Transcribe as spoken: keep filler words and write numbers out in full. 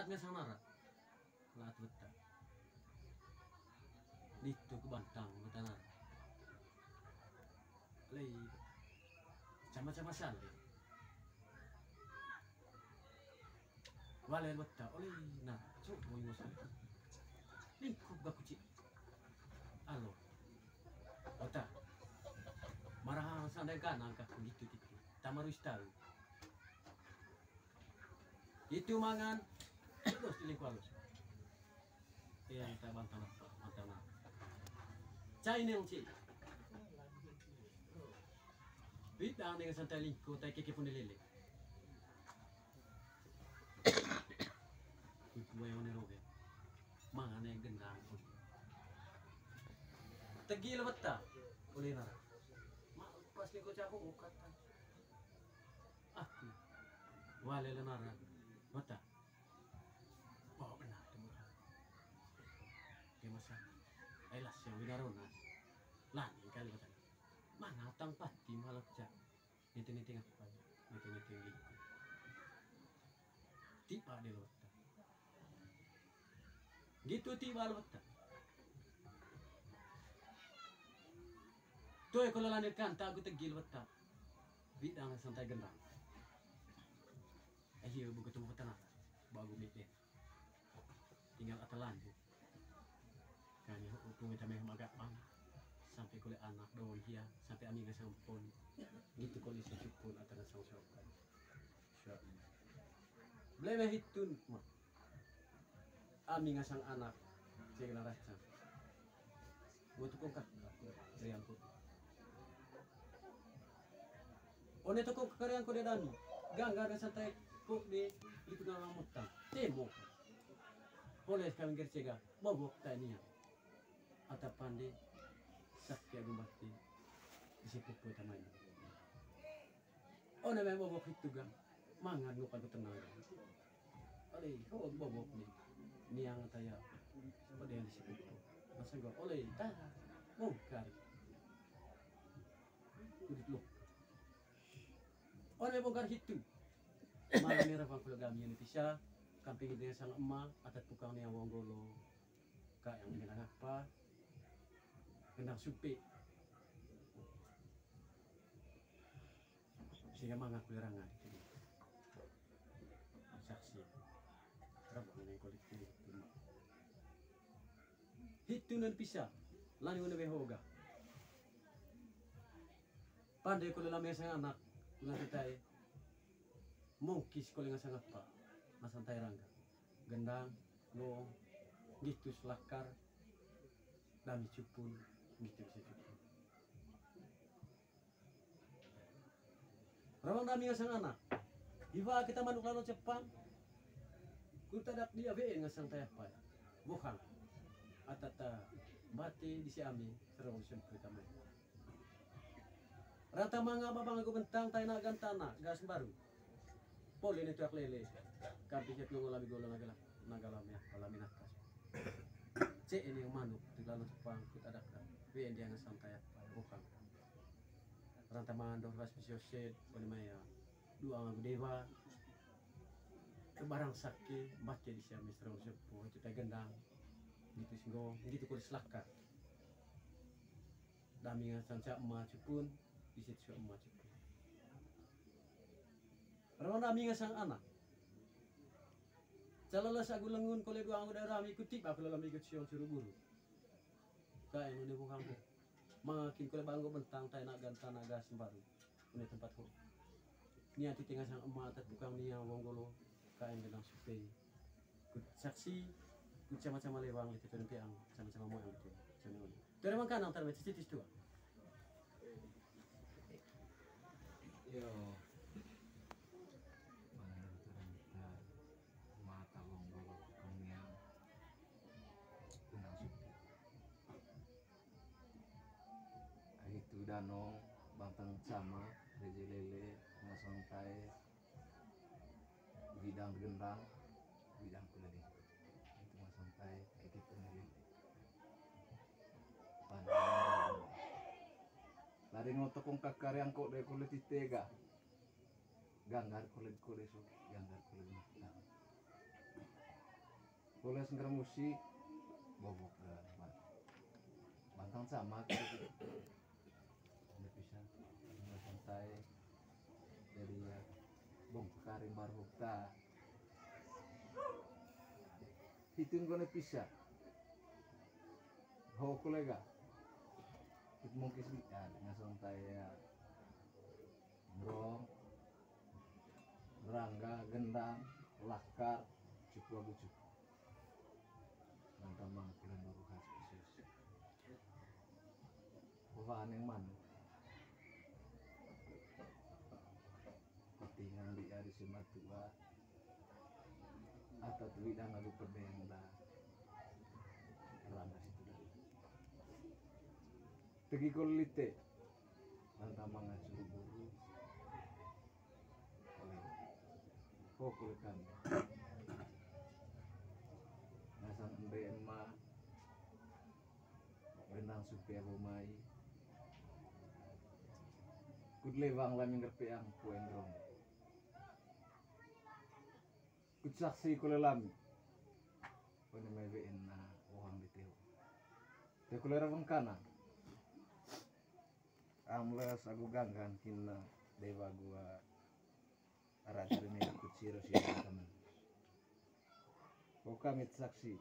Ngasang nara. Laat wetta. Lituk bantang wetta nara. Lei. Cama-cama sale. Wale wetta. Oleh na. Cuk, mau ngosang. Lingkup gak kucing. Alo. Wetta. Marah sandai kana angka gitu gitu. Tamarus tahu. Itu mangan, terus di lingkup halus. Yang tak bantang apa, bantang apa. Cai neng ci. Bidang dengan santai lingkup, tai keke pun dilele. Kutu yang roge. Mangan yang gendang pun. Tegil wetta, oleh nara. Ma, pas lingkup cakung kata. Aku. Wale lenara. Wetta. Bawa benar tu murah. Dia masa. Elas yang winarona. Lani kali kata. Mana tang pati malak cak. Niti-niti ngapa. Niti-niti liku. Tiba di lota. Gitu tiba lota. Tuh kalau lanjutkan tak aku tegil wetta. Bidang santai gendang. Ayo buku temu petana. Bagu mete. Tinggal ata lanjut. Kami hukum kita meh magak bang. Sampai kole anak doang hia, sampai ami ngasang pon. Gitu kole secukur ata ngasang sokan. Siap. Beli meh hitun, mah. Ami ngasang anak, cek lah rasa. Gua tukung kak, riang ku. One toko kakariang ko de dami. Gangga de santai ko de itu na lamutang. Temo. Pole kami gercega. Bobok tania. Ata pande. Sakti agung bakti. Isi pupu tamai. One me bobok itu gang. Mangan ngupan ku tenang. Ale, ho bobok ni. Niang taya. Pada yang isi pupu. Masa gua ole ta. Mungkar. Kudut lok. One bongkar hitu. Malam merah bang kulo gami ini bisa. Kamping ini sang ema, atat tukang ni awang golo. Kak yang gendang apa? Gendang supe. Sehingga mangak kulo rangai. Saksi. Rabang ini kolektif. Hitu nan pisa, lani ngone behoga. Pande kole lame sang anak, ulang kitai. Mongkis kole ngasang apa, ngasang tai rangga. Gendang, no, gitu selakar, dami cupun, gitu bisa cupun. Rawang dami ngasang anak. Iwa kita manuk lalo cepang. Kutadak dia be ngasang tayapa. Bohang. Atata mati di si ami serong sempu kita mai. Rata manga babang aku bentang tai nagan tanah gas baru. Poli ni tuak lele. Kampi siap nongol lami golo nagala nagala mea alami nakas. Cek ini yang manuk di lalo cepang kutadak. Be dia ngasang tayapa. Bohang. Ranta mandor ras pisio sed, poli maya. Dua ngagu dewa. Kebarang saki, baca di siami serong sepuh, itu teh gendang. Gitu singgo, gitu kulis laka. Dami ngasang sia ema cupun, di situ sia ema cupun. Rawan dami ngasang anak. Calala sagu lengun kole dua ngagu daerah ami ikuti, aku lalam ikut sion suruh guru. Kayak ini bukan. Mangakin kole banggo bentang tai nagan tanaga sembaru. Une tempat ho. Nia titi ngasang ema tat tukang nia wong golo. Kaen benang supe. Kut saksi, kut sama-sama lewang lite turun piang, sama-sama moyang lite. Sama moyang. Turun mangkanang tar mete titis tua. Yo. Mangaturanta mata wong golo tukang nia benang supe. Ahitu danong, bantang sama, reje lele, ngasang tai, bidang gendang, bidang kulele. Itu ngasang tai, kikit kulele. Pandang. Lari ngotok kong kakari angkok dari kulit titega. Ganggar kulit kulit so, ganggar kulit mata. Koles ngger musi, bobok ga, Bang. Bantang sama gitu. Nda bisa, nda santai. Jadi ya, bongkar imbar bukta. Hitung kone pisa. Ho kolega. Kut mungkis di, ah, dengan santai ya. Ngerong, rangga, gendang, lakar, cupu agu cupu. Nanta mangkulan baru khas khusus. Wah, aneh man. Kotingan di ari sematua. Ata tu widang agu pedeng da. Rangga situ da. Tegi kolite. Nanta manga curu buru. Kole. Ho kole kami. Ngasang embe ema. Benang supe abo mai. Kut lewang lami ngger peang puen rong. Kut saksi kole lami. Kone mai we'en na ohang di teo. Teo kole rawang kana. Amles agu ganggan kinna dewa gua. Ara dari mega kut siro siro kamen. Ko kami saksi.